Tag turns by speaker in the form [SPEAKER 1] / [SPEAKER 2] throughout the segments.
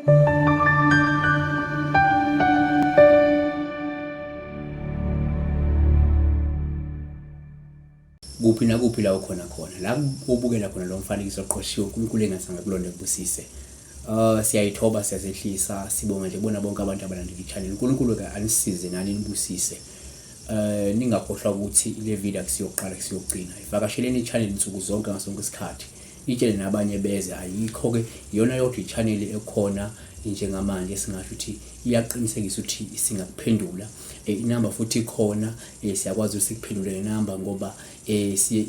[SPEAKER 1] Kuphi nakuphi la ukhona khona la ubukela khona lo mfanekiso oqoshiwe, uNkulunkulu engathi angakulonda kubusise. Siyayithoba, siyazehlisa, sibonga nje kubona bonke abantu abalandela i-channel. uNkulunkulu ke anisize nani nibusise. Ningakhohlwa ukuthi le video akusiyokuqala, kusiyogcina. Ivakasheleni i-channel insuku zonke ngasonke isikhathi. Nitshele nabanye beze. Ayikho ke iyona yodwa i-channel ekhona njengamanje singasho ukuthi iyaqinisekisa ukuthi singakuphendula. Inamba futhi ikhona, siyakwazi ukuthi sikuphendule ngenamba ngoba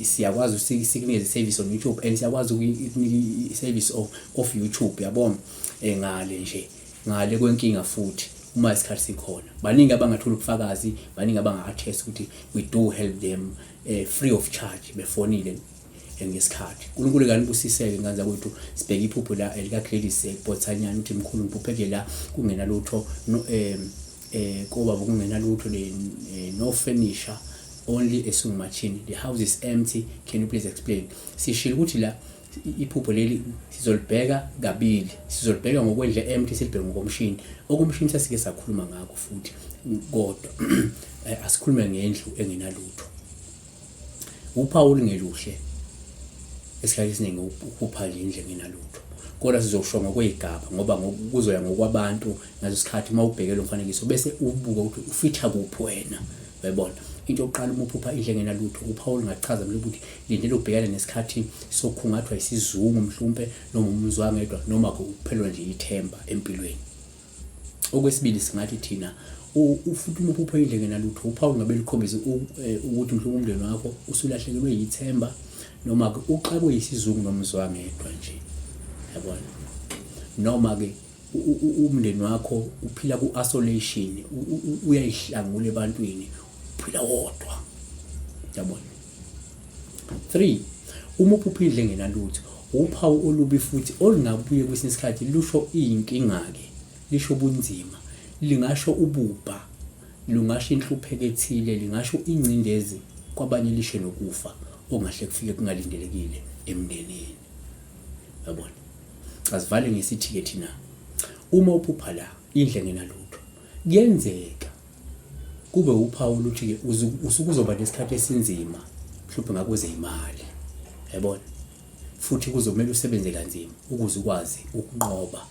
[SPEAKER 1] siyakwazi ukuthi sikunikeze i-service on YouTube and siyakwazi ukunika i-service of YouTube, yabona, ngale nje ngale kwenkinga futhi uma isikhathi sikhona. Baningi abangathola ubufakazi, baningi abanga-attest ukuthi we do help them free of charge befonile ngesikhathi. uNkulunkulu kanibusiseke ngane zakwethu. Sibheke iphupho la elika Gladys Botsanyana, uthi mkhulu ngiphupheke la kungena lutho no kobaba kungena lutho le, no furniture, only a sewing machine, the house is empty, can you please explain? Sishilo ukuthi la iphupho leli sizolibheka kabili, sizolibheka ngokwendle empty, silibheke ngokomshini. Okomshini sasike sakhuluma ngakho futhi, kodwa asikhulume ngendlu engenalutho. Uphawu olungeluhle esikhathi esiningi ukuphupha nje indlu engenalutho, kodwa sizosho ngokwey'gaba ngoba kuzoya ngokwabantu ngaso sikhathi. Uma ubheke lo mfanekiso bese ubuka ukuthi ufitha kuphi wena, uyayibona into yokuqala. Uma uphupha indlu engenalutho, uphawu olungachaza mhlawumbe ukuthi lindele ukubhekana nesikhathi sokukhungathwa isizungu mhlawumbe, noma umzwangedwa, noma ukuphelelwa nje ithemba empilweni. Okwesibili, singathi thina futhi uma uphupha indlu engenalutho, uphawu ngabe lukhombisa ukuthi mhlawumbe umndeni wakho usulahlekelwe yithemba, noma-ke uxakwe yisizungu nomzwangedwa nje, yabona, noma-ke umndeni wakho uphila ku-isolation, uyayihlangula ebantwini, uphila wodwa, yabona. 3 uma uphupha indlu engenalutho, uphawu olubi futhi olungabuye kwesinye isikhathi lusho iy'nkinga-ke, lisho ubunzima, lingasho ububha, lungasho inhlupheko ethile, lingasho ingcindezi, kwabanye lisho nokufa okungahle kufike kungalindelekile emndenini, yabona. Asivale ngesithi-ke thina, uma uphupha la indlu engenalutho, kuyenzeka kube uphawu oluthi-ke usuke uzoba nesikhathi esinzima mhlawumbe ngakwezeyimali, yabona, futhi kuzomele usebenze kanzima ukuze ukwazi ukunqoba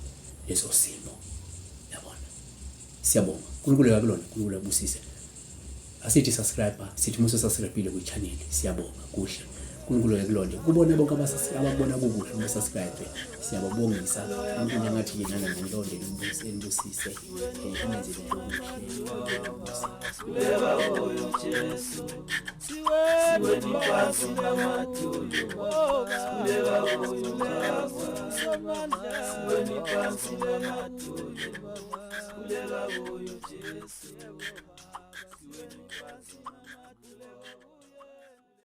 [SPEAKER 1] leso simo, yabona. Siyabonga. uNkulunkulu akulona, uNkulunkulu abusise. Asithi subscribe, sithi musa subscribe kwi-channel. Siyabonga, kuhle. uNkulunkulu akulonde. Kubona bonke ababona kukuhle uma subscribe. Siyababongisa. uNkulunkulu angathi yena nalonde nibusise. Enze okuhle.
[SPEAKER 2] Siweni phansi namadolo, sikhuleka kuyo Baba. Siweni phansi namadolo, sikhuleka kuyo Jesu.